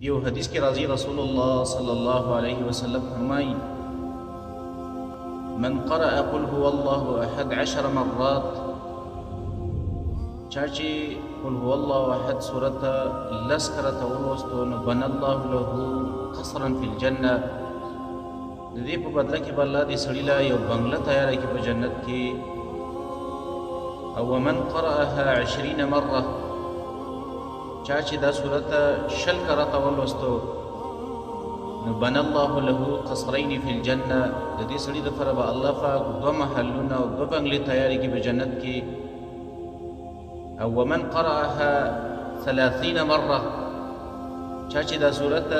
یو حدیث کې راځي، رسول الله صلی الله علیه وسلم فرمایي: من قرأ قل هو الله احد 10 مرات، چا چې قل هو الله احد سورت لس کرته ولوستو نو بن الله له قصرا فی الجنة، د دې په بدله کې به الله دې سړي له یو بنګله تیاره کړي په جنت کې. او ومن قرأها 20 مره، چا چې دا سورت 20 کرته ولوستو نو بن الله له قصرین فی الجنة، د دې سړي دپاره به الله پاک دوه محلونه او دوه بنګلې تیارې کړي په جنت کې. او ومن قرأها 30 مره، چا چې دا سورت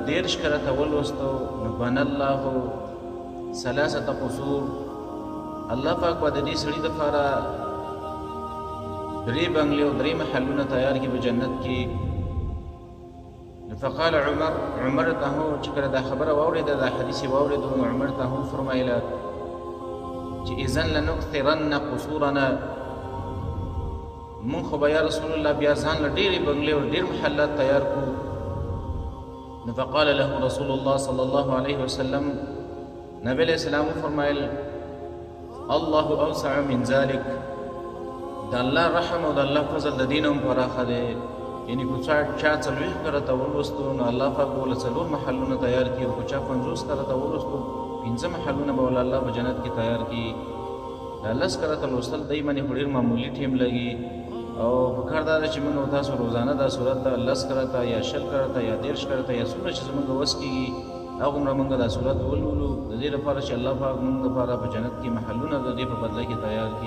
30 کرته ولوستو نو بن الله 3 قصور، الله پاک به د دې سړي دپاره درې بنګلې او درې محلونه تیار کړي په جنت کې. فقال عمر، عمر ته چې کله دا خبره واورېده، دا حدیث یې واورېدو، نو عمر ته وفرمایله چې اذن لنکثرن قصورنا، مونږ خو به یا رسول الله بیا ځان له ډېرې بنګلې او ډېر محلات تیار کړو. نو فقال له رسول الله صلی الله علیه وسلم، نبی علیہ السلام وفرمایل: الله اوسع من ذلک، د الله رحم او د الله فضل د دین هم پراخه دی. یعنی که چا 40 کرته ولوستو نو الله پاک به ورله 4 محلونه تیار کړي، او که چا 50 کرته ولوستو 5 محلونه به ورله الله په جنت کې تیار کړي. دا 10 کرته لوستل دی باندې خو ډېر معمولي ټیم لګي، او په کار دا ده چې موږ او تاسو روزانه دا سورت 10 کرته یا 20 کرته یا 30 کرته یا څومره چې زموږ وس کېږي هغومره موږ دا سورت ولولو، د دې لپاره چې الله پاک موږ دپاره په جنت کې محلونه د دې په بدله کې تیار کړي.